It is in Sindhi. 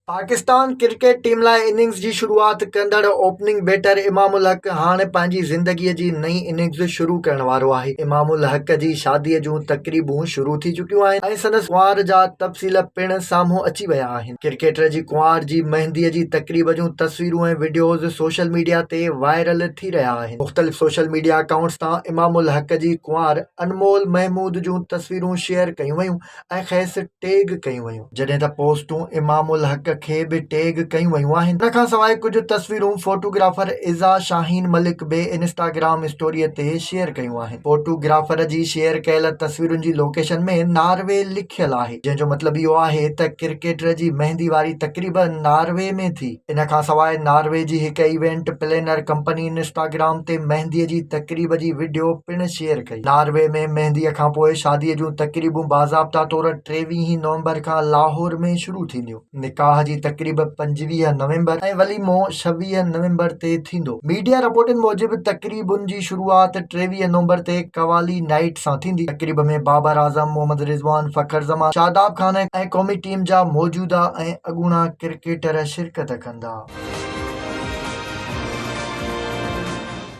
پاڪستان ڪرڪيٽ ٽيم لاء اننگز جي شروعات ڪندڙ اوپننگ بيٽر امام الحق هاڻ پنهنجي زندگي جي نئين اننگز شروع ڪرڻ وارو آهي. امام الحق جي شادي جون تقريبون شروع ٿي چڪيون آهن ۽ سندس ڪنوار جا تفصيل پڻ سامهون اچي ويا آهن. ڪرڪيٽر جي ڪنوار جي مهندي جي تقريب جون تصويرون ۽ وڊيوز سوشل ميڊيا تي وائرل ٿي رهيا آهن. مختلف سوشل ميڊيا اڪائونٽس تان امام الحق جي ڪنوار انمول محمود جون تصويرون شيئر ڪيون ويون ۽ کيس ٽيگ ڪيون ويون. جڏهن ته پوسٽون امام الحق کي به ٽيگ ڪيون ويون آهن. ان کانسواء ڪجهه تصويرون فوٽوگرافر عزا شاهين ملڪ به انسٽاگرام اسٽوري تي شيئر ڪيون آهن. فوٽوگرافر جي شيئر ڪيل تصويرن جي لوڪيشن ۾ ناروي لکيل آهي، جنهن جو مطلب اهو آهي ته ڪرڪيٽر جي مهندي واري تقريب ناروي ۾ ٿي. ان کانسواء ناروي جي هڪ ايونٽ پلينر ڪمپني انسٽاگرام تي مهندي جي تقريب جي وڊيو پڻ شيئر ڪئي. ناروي ۾ مهندي کانپوء شادي جون تقريبون باضابطا طور ٽيويهين نومبر کان لاهور ۾ شروع ٿينديون. نڪاح جي تقريب 25 نومبر ۽ وليمو 26 نومبر تي ٿيندو. ميڊيا رپورٽن موجب تقريبن جي شروعات 23 نومبر تي قوالي نائيٽ سان ٿيندي. تقريب ۾ بابر اعظم، محمد رضوان، فخر زمان، شاداب خان ۽ قومي ٽيم جا موجوده ۽ اڳوڻا ڪرڪيٽر شرڪت ڪندا.